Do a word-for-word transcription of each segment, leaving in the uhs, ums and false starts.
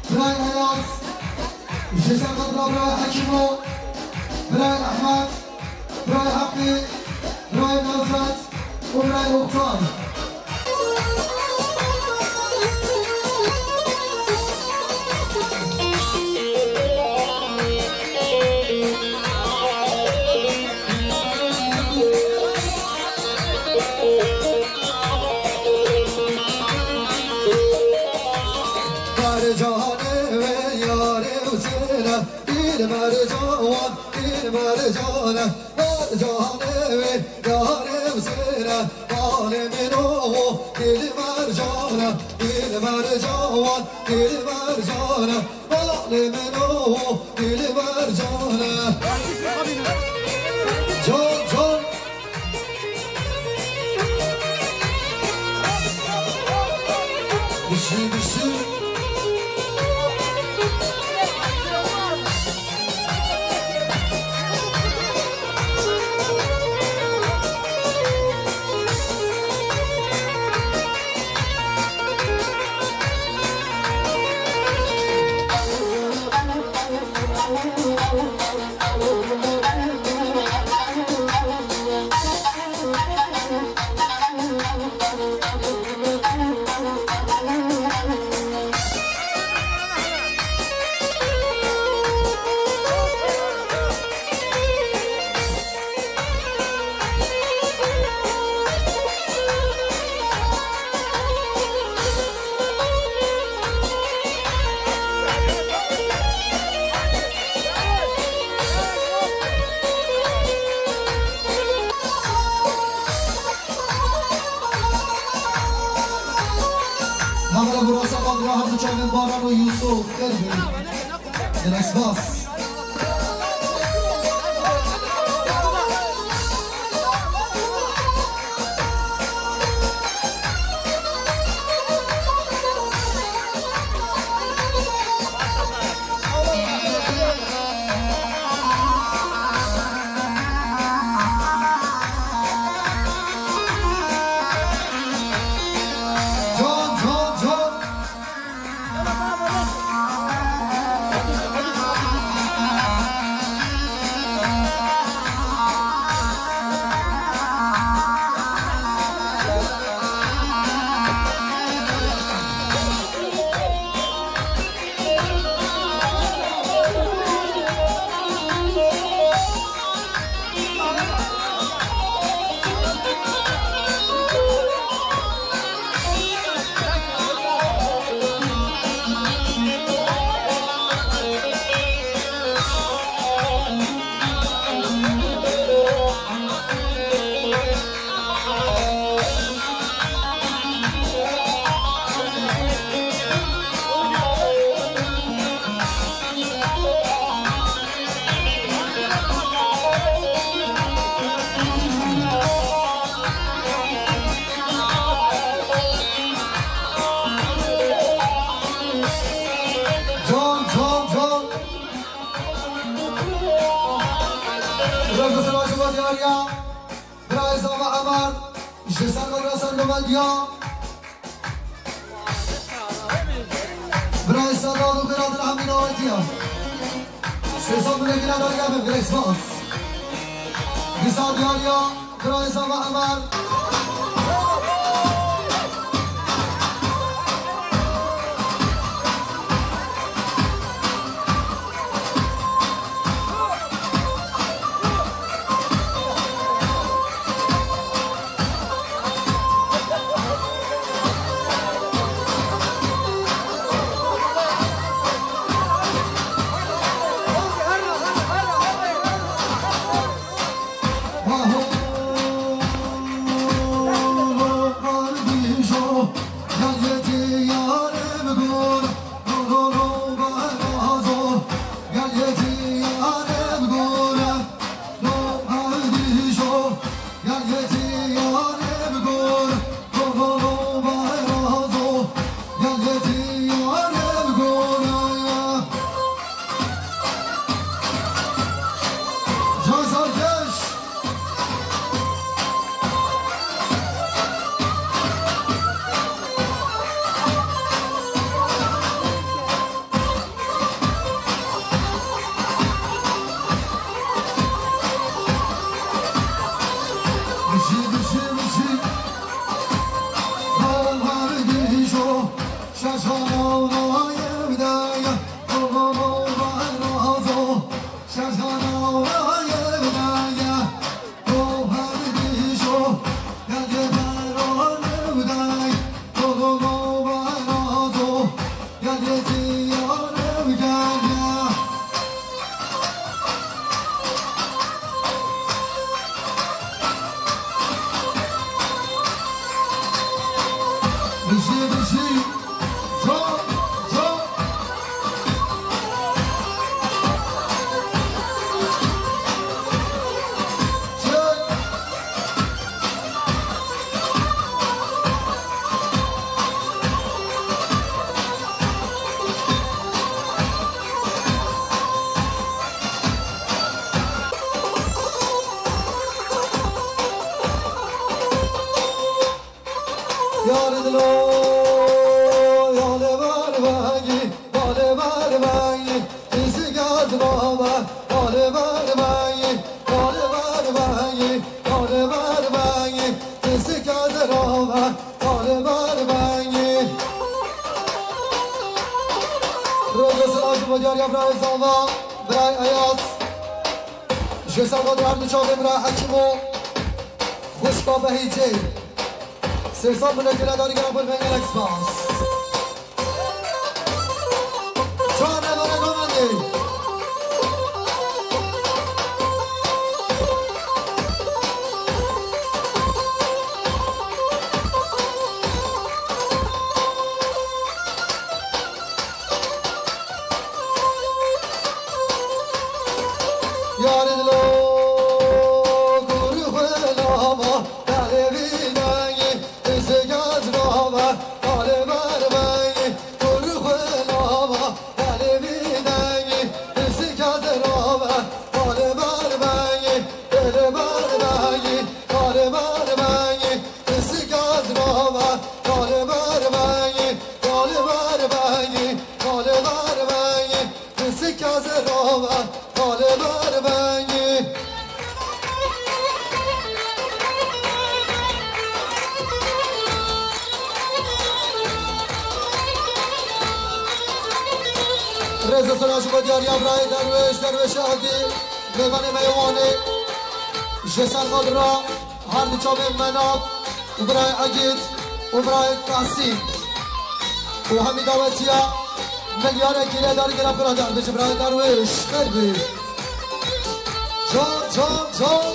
Birayê Ayaz, ji Serqet re birayê Hekîmo, birayê Ehmed, birayê Heqî, birayê Nevzat û birayê Oktay. Mercane, mercane wê yarê sêre, balê min o dil mercane, dil mercan, dil mercane, balê min o dil mercane. Can, can. Bişi, bişi. Hevala Burasa Bandra, her du çavên Baran û Yusuf Dervî. Gelek spas. Can, can, can. Biraz da sıra acaba diyar ya. Birayê Zava Emar, ji ser Medresa Nuvendiya. Birayê Sedad û Xêradin Emîn Awetiya. Sê sed milekî nedariya min, gelek spas. Dîsa diyariya birayê Zava Emar. Rêza silav ji bo diyariya birayê Zava, birayê Eyaz. Ji ser xwe diran bi çavê bira Hekîmo, xwişka Behîcê. Sê sed miletî re darî gelek bir ve gelek spas. Çar nebare govendê. Yarê dilo, gurê xwe lava, dalê vî dengê, dizê gez lava, dalê ber vengê, gurê xwe lava, dalê vî dengê, dizê gez lava, dalê ber vengê, dalê ber vengê, dalê ber vengê, dizê gez lava, dalê ber vengê, dalê ber vengê, dalê ber vengê. Pisika zerava, kalê ber vengê. Rêza silav ji bo diyariya birayê Derwêş, Derwêş Evdî, mêvanê me yê Wanê. Ji ser xwe dira. Her di çavên Menab û birayê Egîd û birayê Kasîm. Û hemî dawetiya milyarekî lê darî gela pira darbê ji birayê Derwêş. Xêr bî. Can, can, can.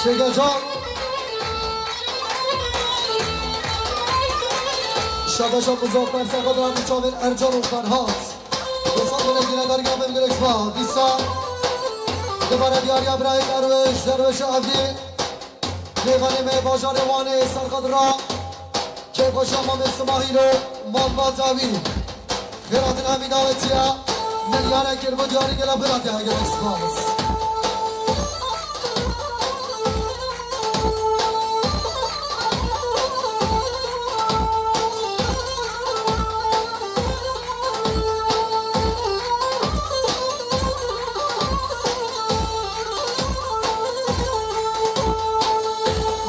Çêge can. Şabeşa Muzaffer Sexo diran çavên Ercan û Ferhat. Wisa bine gine derga min girek spa. Dîsa dibare diyariya birayê Derwêş, Derwêşa Evdî. Mêvanê me yê bajarê Wanê serxwe dira. Kêfxweşa Mamê Simahîl û Mamma Dawî. Xêratin hemî dawetiya. Milyarek kir bo diyarî gela birate gelek spas.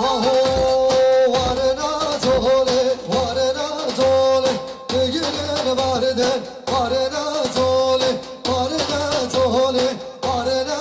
Aho, warena zole, warena zole, digilin varden, warena zole, warena zole, warena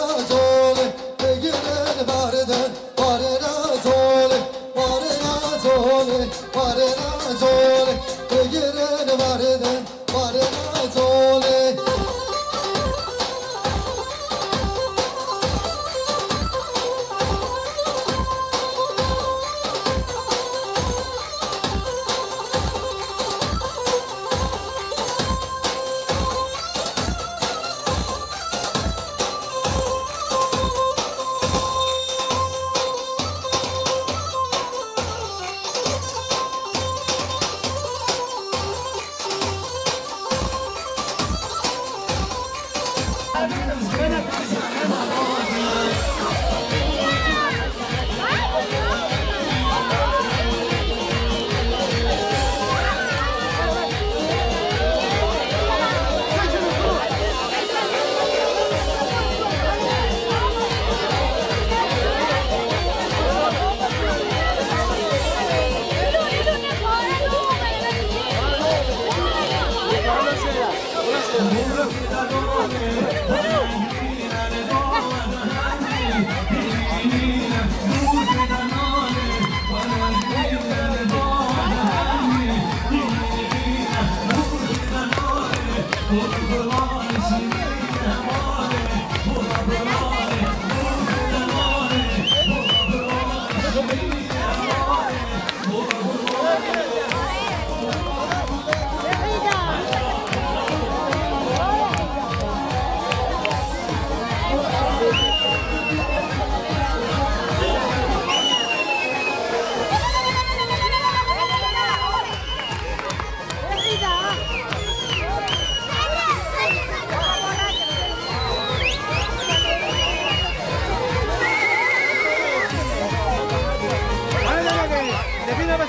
Hadi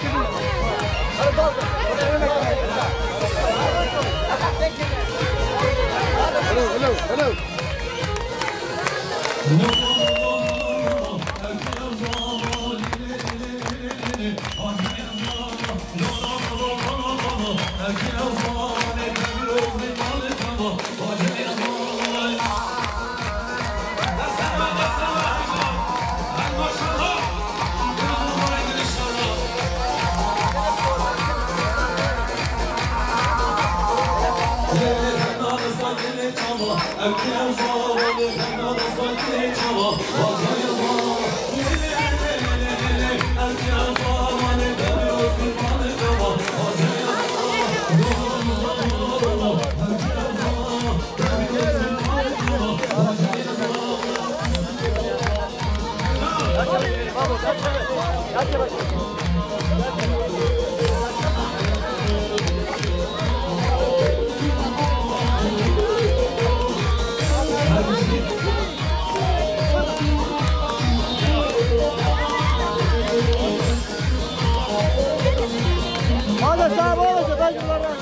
sağ ol, ben yuvarlan.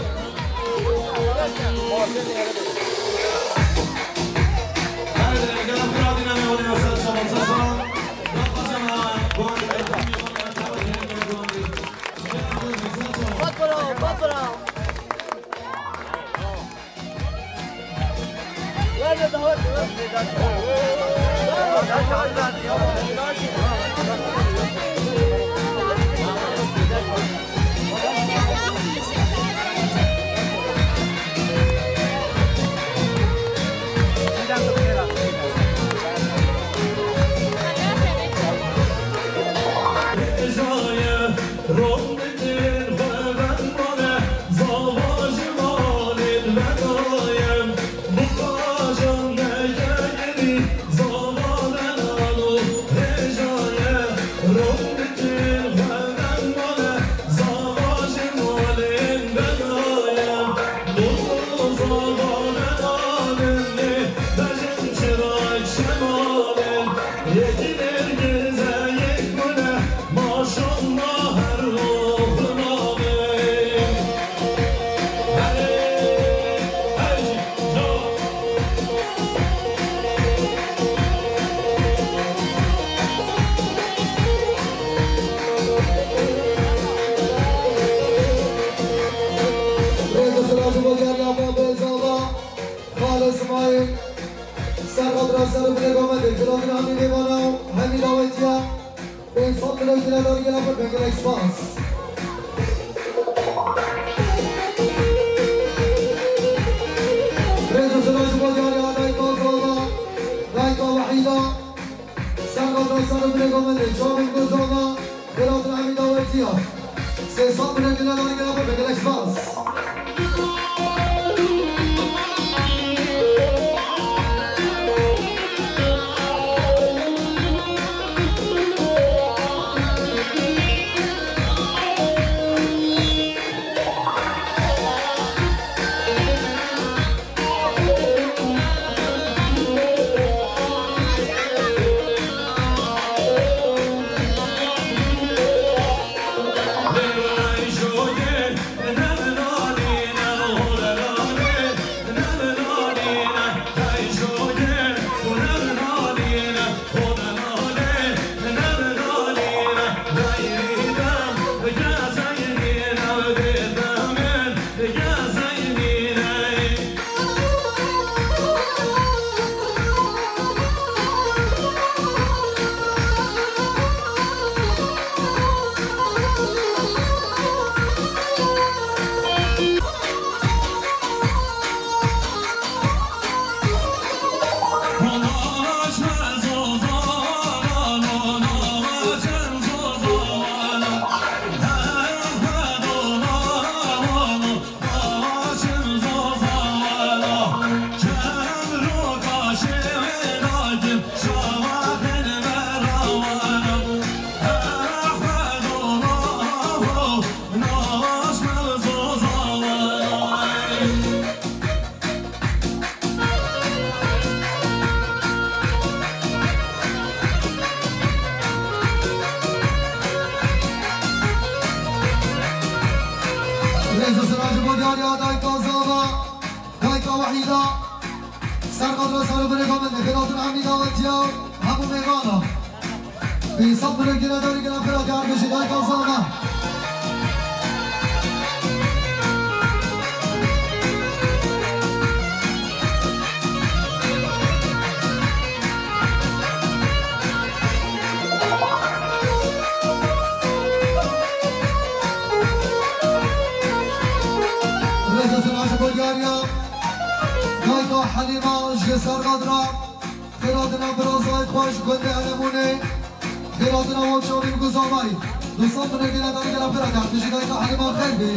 Rêz û silav ji bo diyariya Bavê Zava, Xalê Simayîl, Serhat Raser û Bilê Gomedê, Gilotîna Hemî Mêvana û Hemî Dawetiya. Pênc sed kilo tine dar gela pir bin, gelek spas. Rêz û silav ji bo diyariya dayika Zava, dayika Wehîda, Serhat Raser û Bilê Gomedê, çavên ku Zava, Gilotîna Hemî Dawetiya. Sê sed kilo tine dar gela pir bin, gelek spas. Ya dayka Zava, dayka Wehîda, serqadra sar û birêka min, xêratina hemî dawetiya hemû mêvana. Pênc sed milyonî miletdarî gela pira kar bêjî dayka Zava. Rêz û silav ji bo diyariya dayka Helîma ji Serqadra. Xêratina birazayê xwe ji gundê Elemûnê. Xêratina we çavî bi guzavayî. Du sed milyonî miletdarî gela pira kar bêjî dayka Helîma xêr bî.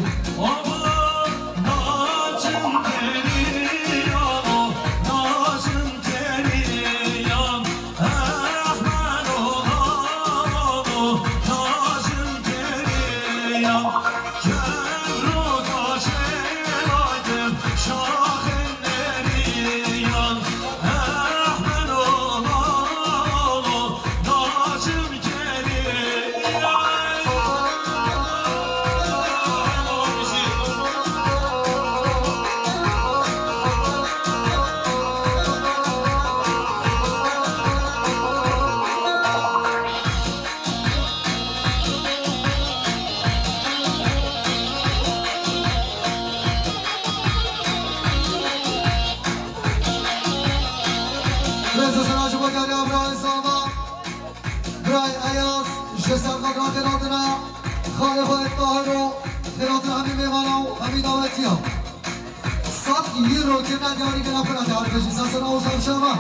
Rêz û silav ji bo diyariya birayê Zava, birayê Eyaz, ji Serqadra xêratina xalê xwe Tahiro, xêratina hemî mêvana û hemî dawetiya. Sed euro kirine diyarî gela pira kar bêjî, sesena û serçava.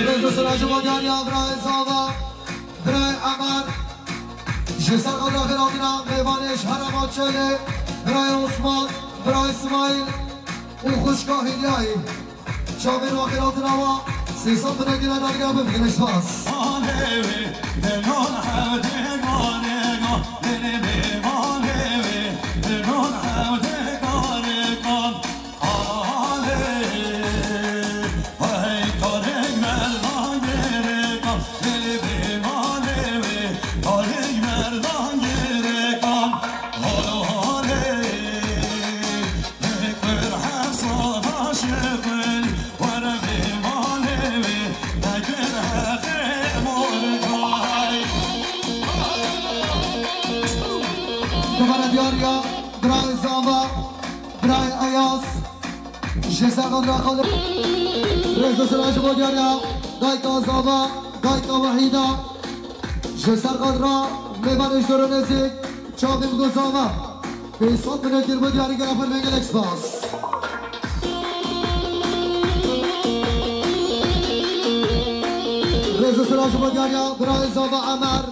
Rêz û silav ji bo diyariya birayê Zava, birayê Emer, ji Serqadra xêratina mêvanê ji herêma Çelê, birayê Osman, birayê Simayîl û xwişka Hîlyayî. Çavên we xêratina we sê sed milyonî miletdarî gela pira kar bêjî, gelek spas. Dubare diyariya birayê Zava, birayê Eyaz, ji Serqadra xalê. Rêz û silav ji bo diyariya dayka Zava, dayka Wehîda, ji Serqadra mêvanê ji dor û nêzîk, çavên bi guzava. Pênc sed milyonî bo diyarî gela pir, gelek spas. Rêz û silav ji bo diyariya birayê Zava Emer.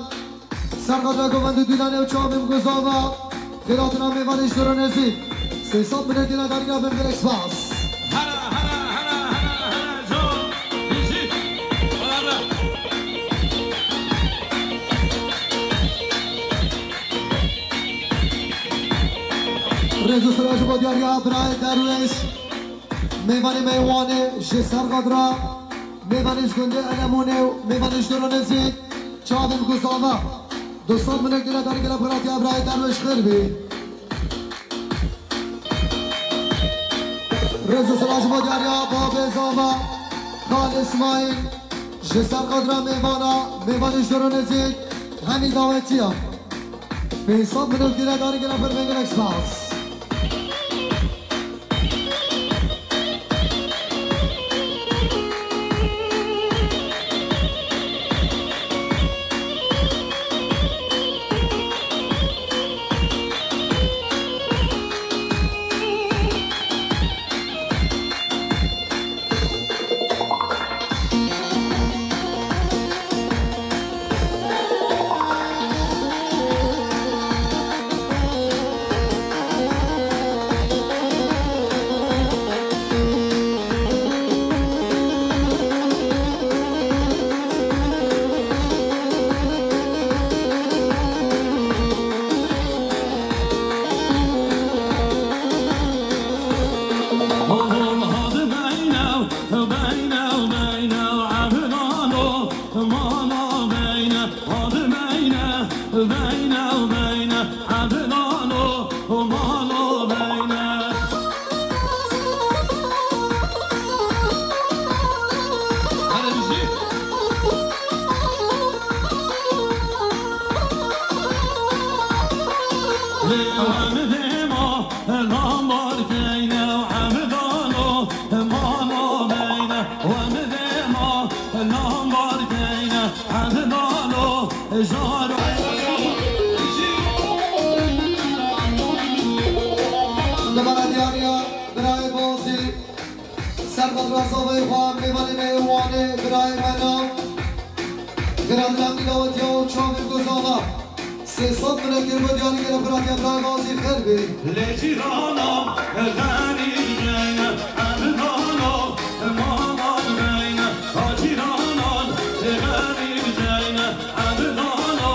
Serqadra govendê Dîlanê û çavên bi guzava. Xêratina mêvanê ji dor û nêzîk. Sê sed milyonî miletdarî gela pir, gelek spas. Hera, hera, hera, hera, hera, can, bizi, hera. Rêz û silav ji bo diyariya birayê Derwêş. Mêvanê me yê Wanê ji Serqadra, mêvanê ji gundê Elemûnê û mêvanê ji dor û nêzîk, çavên bi guzava. Du sed milyonî miletdarî gela pira kar bêjî, birayê Derwêş xêr bî. Rêz û silav ji bo diyariya babê Zava, Xal Îsmaîl, ji Serqadra mêvana, mêvanê ji dor û nêzîk, hemî dawetiya. Pênc sed milyonî miletdarî gela pir, gelek spas. Beyne, hadi beyne, beyne, beyne, hadi lalo, mano beyne. Hele bir şey. Lê em dê ma, lambar keyne, em dano, mano beyne, em dê ma, lambar keyne, em dano, jaro. Dibara diyariya birayê Bozî. Serqet Razavayê xwe mêvanê me yê Wanê, birayê me na. Giradina mîna wetiya û çavên gozava. Sê sed milekê bo diyarî gere xuratiya birayê Bazî xêr bî. Lê cîranan xerîb neyne, em dano, manan neyne. Ha cîranan xerîb neyne, em dano,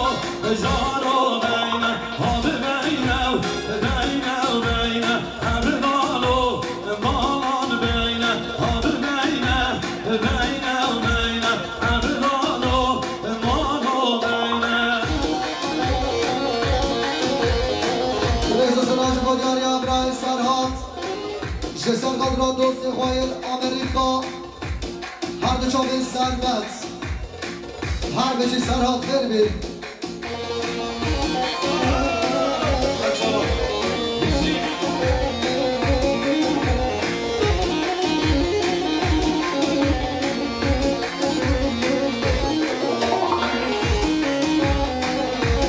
jaro beyne. Ha beyne, beyne, beyne. Em dano, malan beyne, hadi beyne, beyne, beyne, em dano, mano beyne. Rêz û silav ji bo diyariya birayê Serhat. Ji Serhat re dostê xwe yê li Amerîka. Her du çavên Serhat. Her bijî Serhat xêr bî.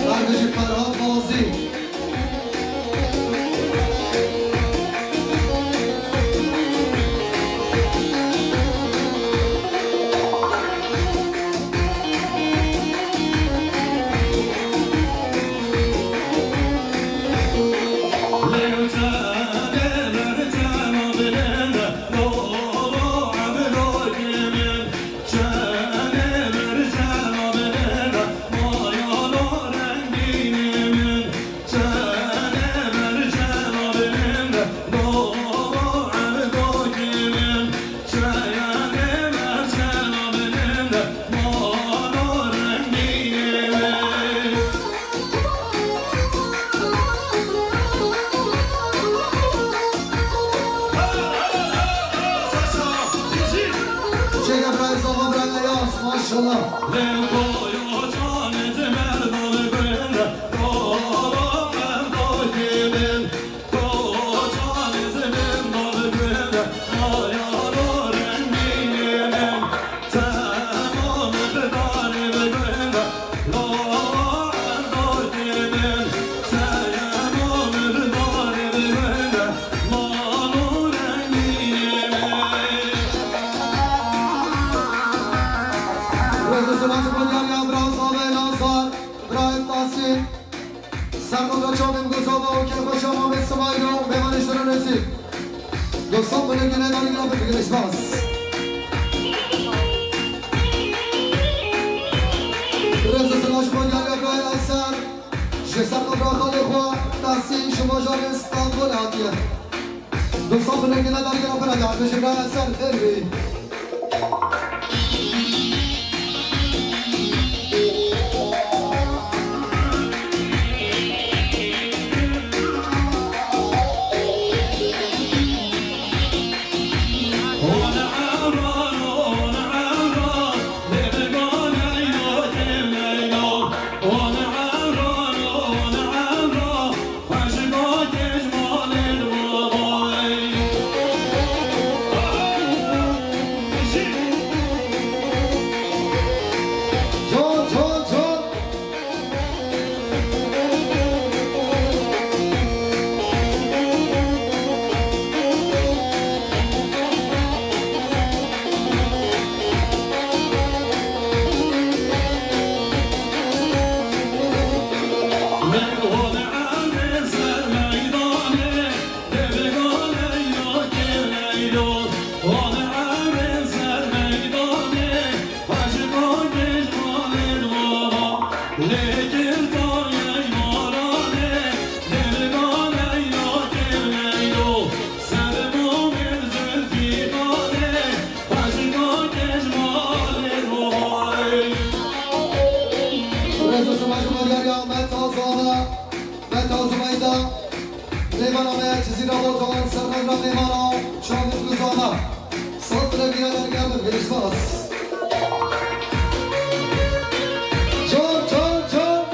Her bijî Ferhat Bazî. Çêke birayê Zava, birayê Eyaz, maşallah. Rêz û silav ji bo diyariya bira Zava Elazar, birayê Tasî. Serqeta çavên gozava û kêfxweşa Mamed Simaylo, mêvanê ji Rûnêzî. Dostan, binêrgîne darî gila bigire spas. Rêz û silav ji bo diyariya birayê Eser. Ji Serqeta xalê xwe Tasî ji bajarê Stenbolê hatiye. Dostan, binêrgîne darî gila bigire, ji birayê Eser xêr bî. Sima ji Maryariya Meta Zana, Meta Zumeyda, mêvana me Cizîra Botan, sermezra mêvana, çavên ku zana. Sal dilevî ya dergeh bin, gelî spas. Can, can, can.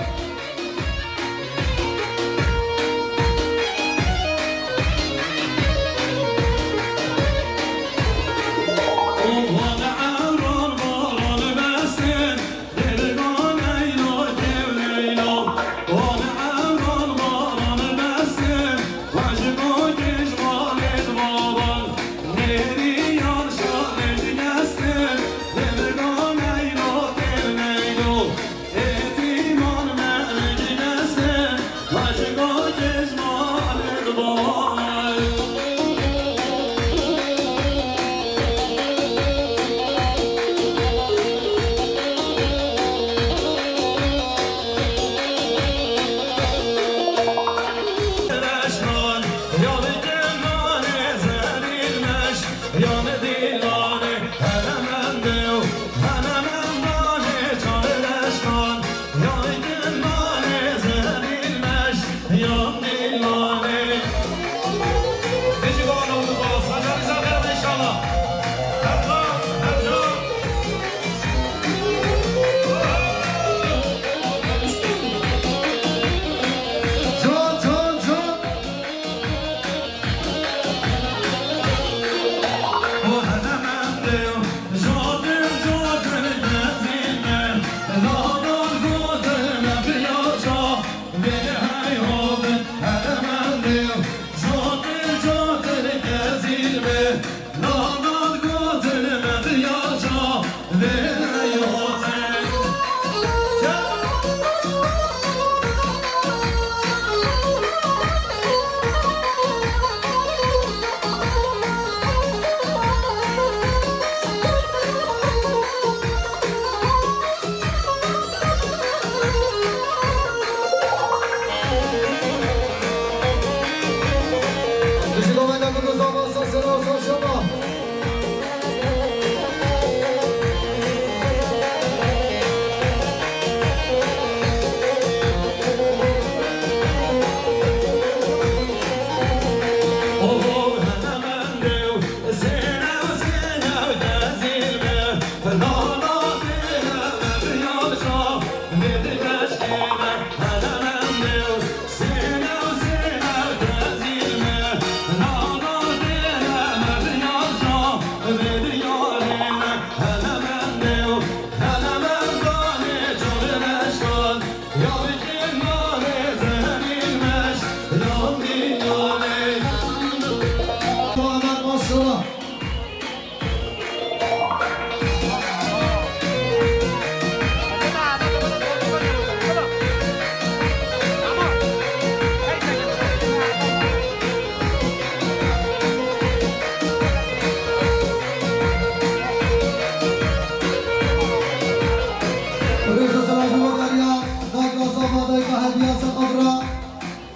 Rêz û selam ji bo deriya dayika Zava, dayika Hediya Seqat re.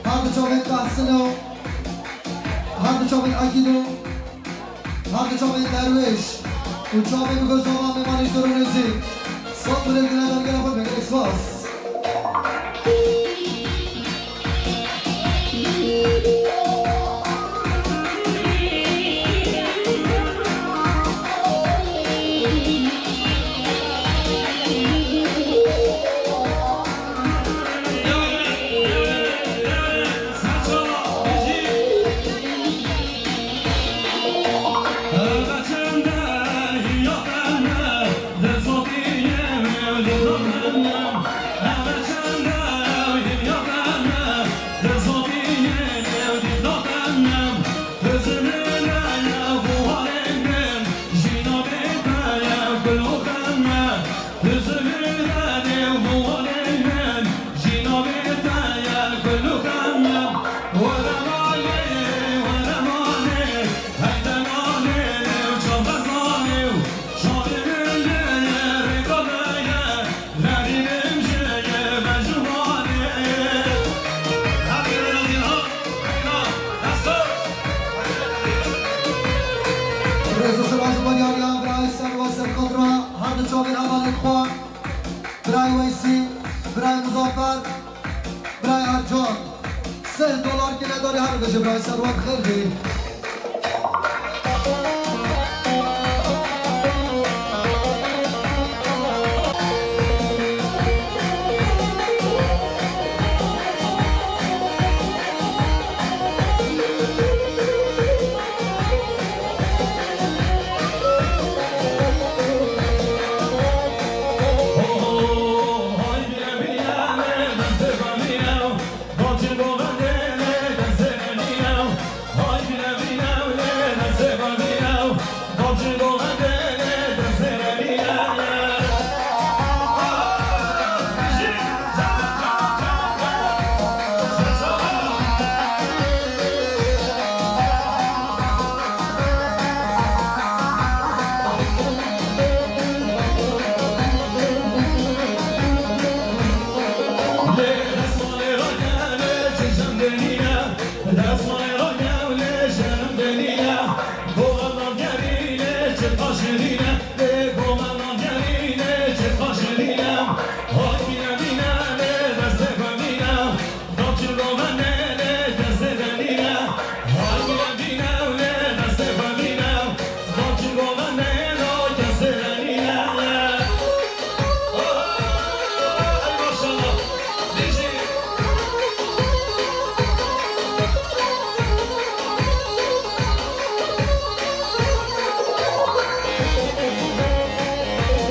Her du çavên Tahsino, her du çavên Akîdo, her du çavên Derwêş û çavên bi gozava mêmanî ji dor û nêzî. Sed milê gine dergera xwe, gelek spas. Rêz û selam ji bo diyariya birayê Serwa Serqadra, her du çavên hevalên xwe, birayê Weysî, Birayê Muzaffer, birayê Ercan. Sih dolar kine darî her bêje birayê Serwet xêr bê.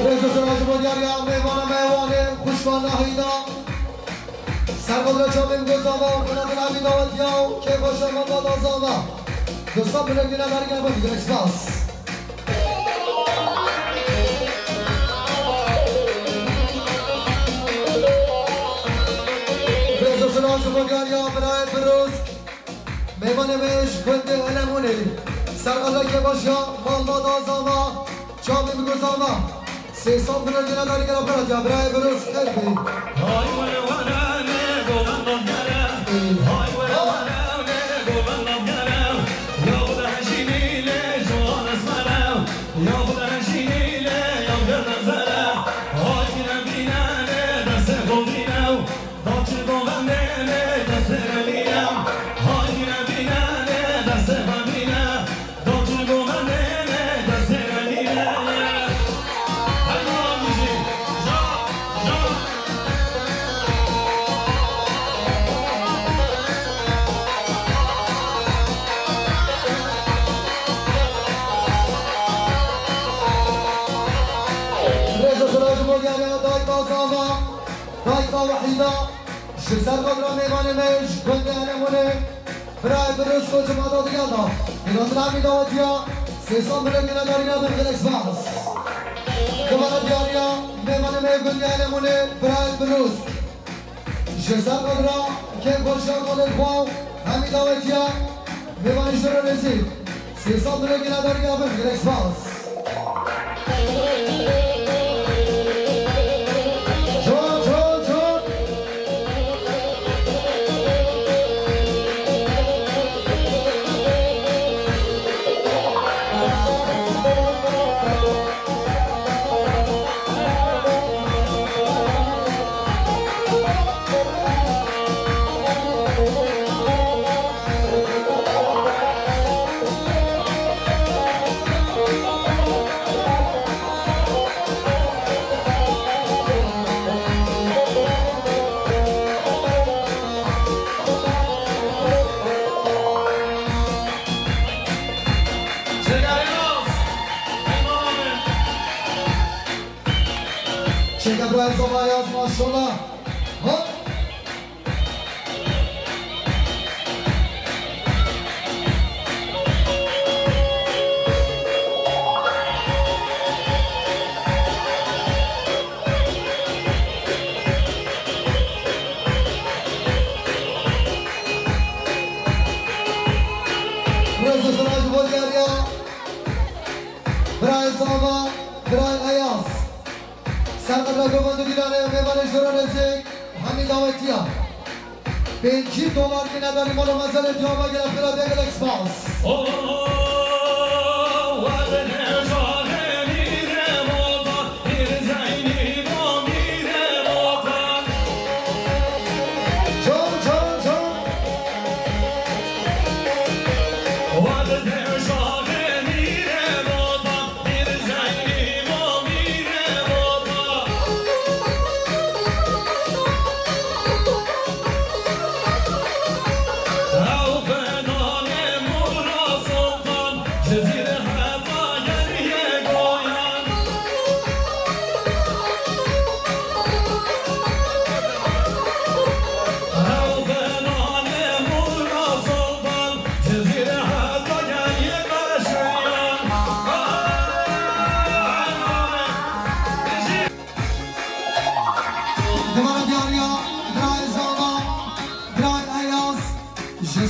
Rêz û silav ji bo diyariya mêvana me Wanê, xwişka nahîna. Serqedra çavên gozava, qinadin evî dawetiya û kêfxweşa me va dazava. Du sed milyon dînar derî gele bin, gelek spas. Rêz û silav ji bo diyariya birayê Birûz. Mêvanê me ji gundê Elemunê. Serqedra kêfxweşa, mal va dazava. Çavê min gozava. Sê sed milyon dînar darî gele xwe re diya, birayê Birûz xêr bê. Hay were were ne golan dongere. Hay were were ne golan dongere. Ya bu da hejînî le jolan esmere. Ya bu da hejînî le ya gerdan zere. Hay bine bine ne deste goldine. Daçil golan ne ne deste renine. Hay bine bine ne deste goldine. Rêz û silav ji bo diyariya dayika Zava, dayika Wehîda, ji Serqedra mêvanê me ji gundê Elemunê. Birayê Birûz ku cumada digel da. Hêla zilamî dawetiya sê sed milyon dînar darî gele bin, gelek spas. Dubare diyariya mêvanê me yê gundê Elemunê, birayê Birûz. Ji Serqedra kêfxweşiya malê xwe û hemî dawetiya mêvanê ji rê nêzîk. Sê sed milyon dînar darî gele bin, gelek spas. Çal, çal, çal. Çêke birayê Zava Ayaz, maşallah. Hop. Rêz û silav ji bo diyariya birayê Zava, birayê Ayaz. Serqedra govend û dîlanê mêvanê ji rê nêzîk hemî dawetiya. Pêncî dolar kine darî mala mezelê cewaba gele xêra diya, gelek spas. Oh, what an angel, mire mota, mire zeyni, mire mota.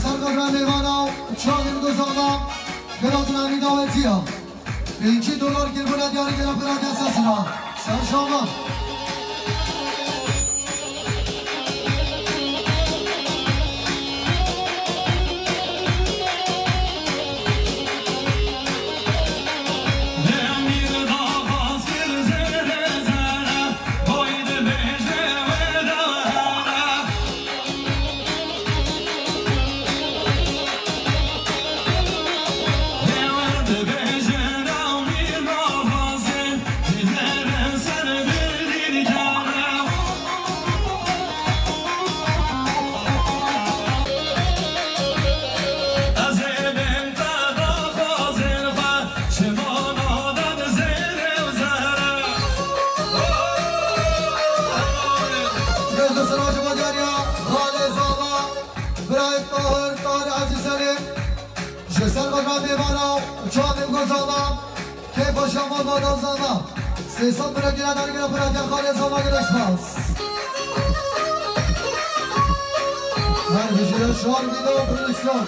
Ser qadra mêvana û çavên gozana, gela dinamî dawetiya. Pêncî dolar kirbûna diyarî gela xwe radiya sesina. Ser şavan. Rêz û selav ji bo diyariya xalê Zava, birayê Tahir, Tahir Hacî Selîm. Ji ser xwe re mêvana û çavên gozana, kêfa şema mada zana. Sê sed bira gire dargire xwe radiya xalê Zava, gelek spas. Her bijî re şar bîne û prodüksiyon.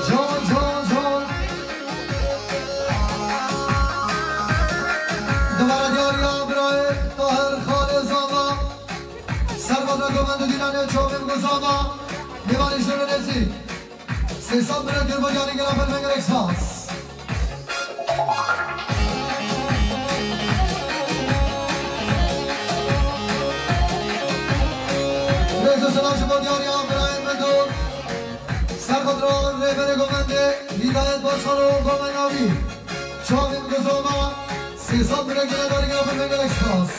Can, can, can. Dubare diyariya birayê Tahir Xalê Zava. Servadra Govendo Dîlanê çavên gozana. Mêvanê joro nezî. Sê sed bira gir bo diyarî gera xwe, gelek spas. Rêz û selam ji bo diyariya birayê min do. Serxwedra rêberê Govendê Hîdayet Başkan û Govendavî. Çavên gozana, sê sed bira gire darî gera xwe, gelek spas.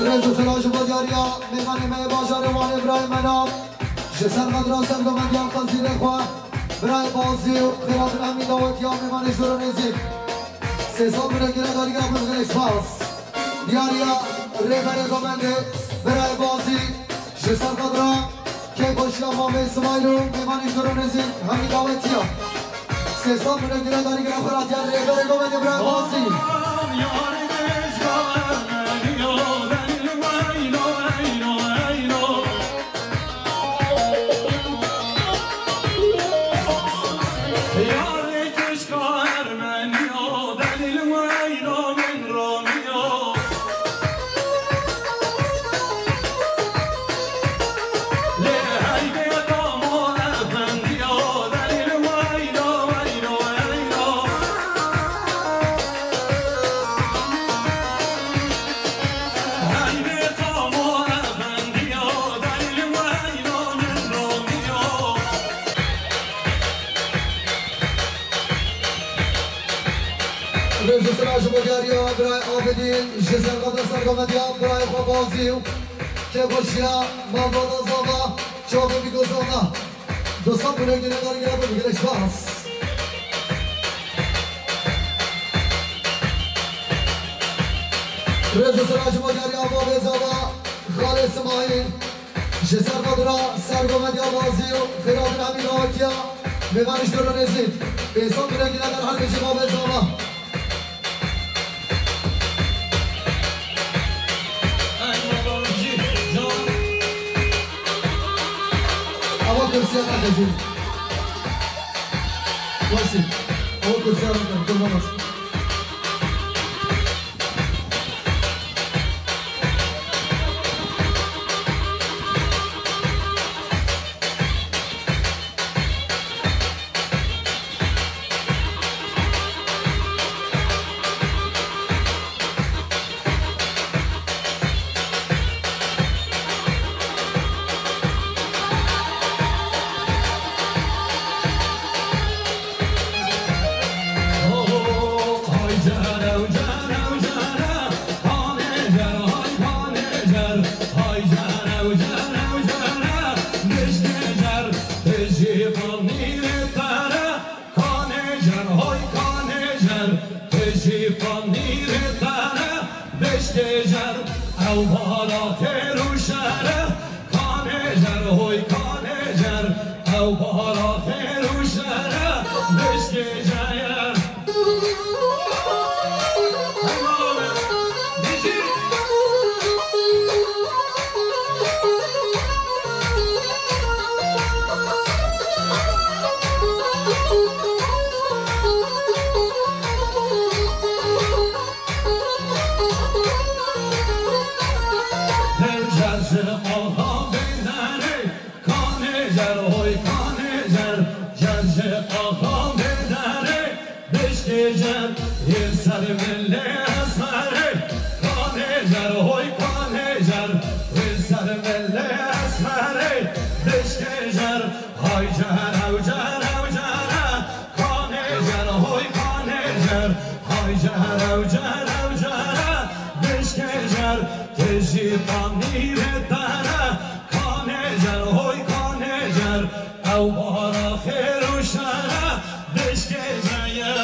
Rêz û selam ji bo diyariya mêvanê me yê bajarê Wanê, birayê me Nav. Ji ser qedra sergomendiya xezîrê xwe, birayê Bazî û xêratin Emîn dawetiya mêvanê joro nezî. Sê sed bira gire darî gera xwe, gelek spas. Diyariya rêberê Govendê, birayê Bazî, ji ser qedra kêfxweşiya Mamê Simayîl û mêvanê joro nezî hemî dawetiya. Sê sed bira gire darî gera xwe radiya rêberê Govendê, birayê Bazî. Rêz û sila ji bo diyariya birayê Abidîn, ji ser qedra sergomendiya birayê xwe Bazî û kêfxweşiya malbata Zava, çavê Bîgozana. Dostan, bûne gine darî gine bû, gelek spas. Rêz û silav ji bo diyariya ava Bêzava, Xalê Simahîl, ji ser Qadira, Sergo Medya Bazî û Xêradin Emîn Atiya, mêvanî ji dûr û nêzîk, pênc sed gulekî ne derheq bêjî ava Bêzava. Ava kursiya me dejî. Wesî. Ava kursiya me dejî. Kurban olsun. Kanêjer, hoy Kanêjer, tu jî panîrê te ne, deştê jer, ew bahara xêr û şer e. Kanêjer, hoy Kanêjer, ew bahara xêr û şer e, deştê jer. Hey, mala me, bijî. Her car ji axa bêderê, Kanêjer, hoy Kanêjer, car ji axa bêderê. Deştê jer, yên ser milê esmerê, Kanêjer, hoy Kanêjer, yên ser milê esmerê. Deştê jer, hay jer, ew jer, ew jer e. Kanêjer, hoy Kanêjer, hay jer, ew jer, ew jer e. Deştê jer, tu jî panîrê te ne. Kanêjer, hoy Kanêjer, ew bahara xêr û şer e, deştê me ye.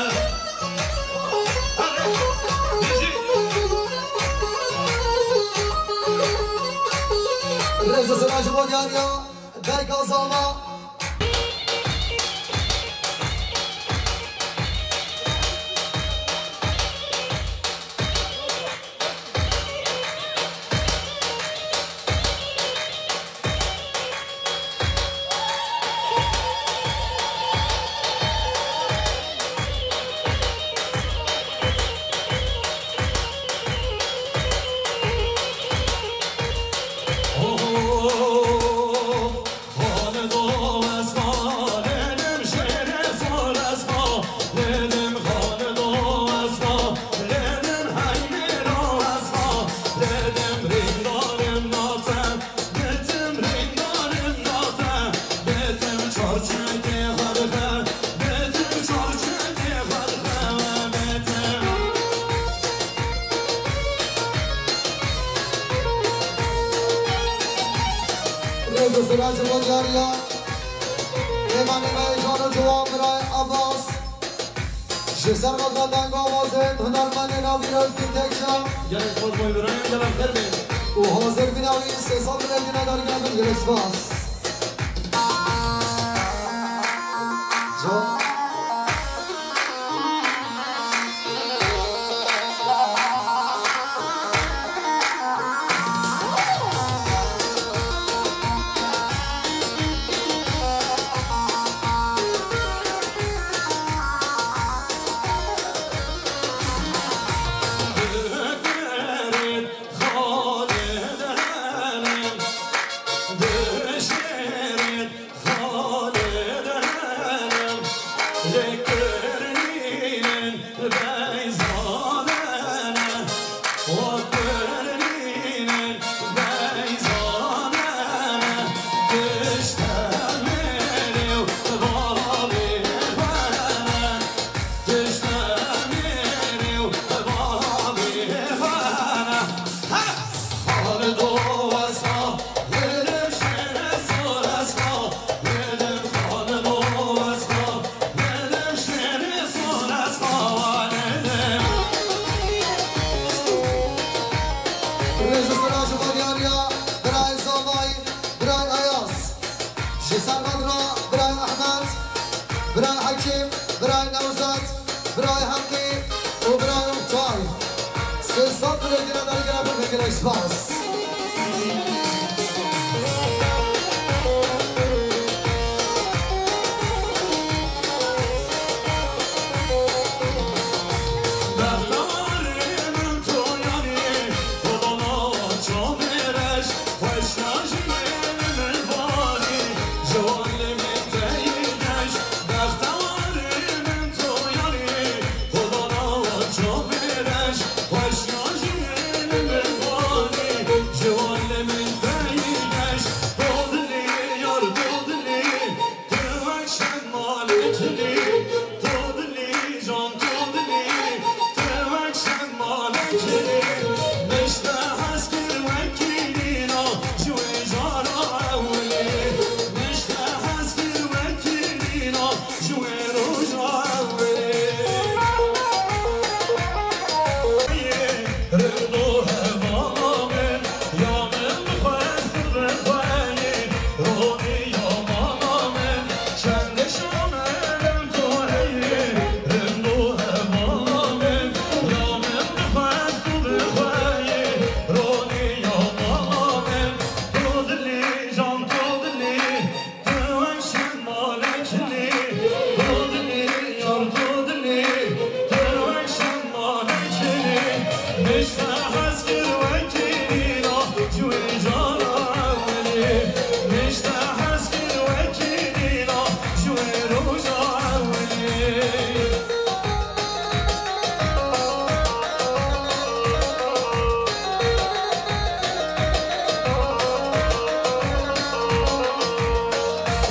Rêz û silav ji bo diyariya Dayka Zava. Rêz û silav ji bo diyariya mêvanê me yê can û ciwan birayê Abbas. Ji ser xwe ve deng awazên hunermendê navî Özgür Tekcan. Gelek spas boy birayên, gelek xêr be. Û hazir bîna wî sê sed bilekî ne derkevin, gelek spas. Can. Ji Sermadra birayê Ehmed, birayê Hekîm, birayê Newzat, birayê Heqî û birayê Oktay. Sê sed milê dîne dergire bin gelek spas.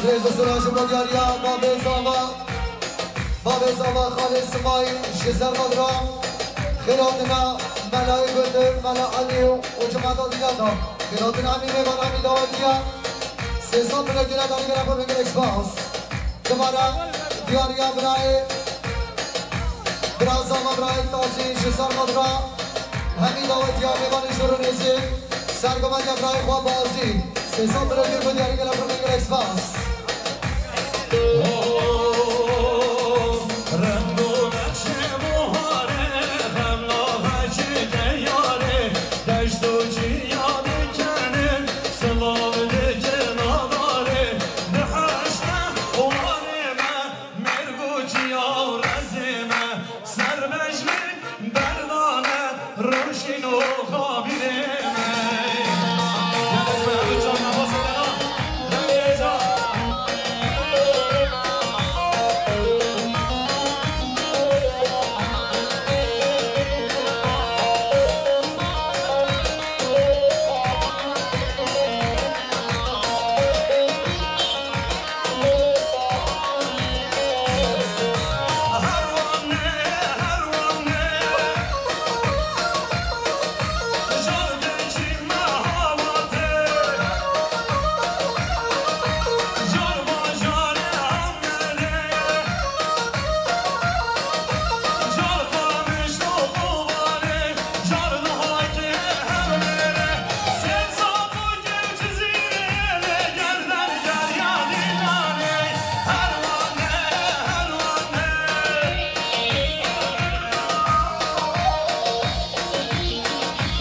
Rêz û silav ji bo diyariya babê zava, babê zava Xalê Simayîl ji Sermadra, xêratina Melayê Gundê, Mela Elî û cemaeta diya da. Xêratina emî mêvan, emî dawetiya. Sê sed milê dîne dergire bin gelek spas. Dubare diyariya birayê, bira zava birayê Tazî ji Sermadra, hemî dawetiya mêvanê jor û nêzîk, sergometiya birayê xwe Bazî. Sê sed milê dîr bi diyarî gelek bin gelek spas.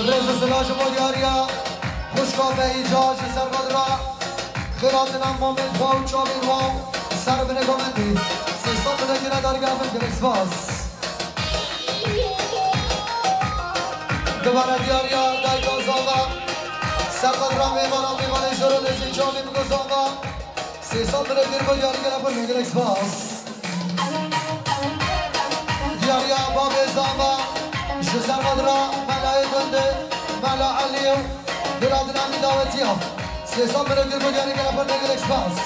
Rêz û silav ji bo diyariya xwişka Behîca ji Sermadra, xêratina mamên xwe û çavên wan ser binê komendî. Sê sed milê dîne dergire bin gelek spas. Dubare diyariya dayika zava, Sermadra mêvana, mêvanê jor û nêzîk, çavên biko zava. Sê sed milê dîr bi diyarî gelek bin gelek spas. Diyariya babê zava ji Sermadra, Melayê Gundê, Mela Elî û xêratina emî dawetiya. Sê sed milê dîr bi diyarî gelek bin gelek spas.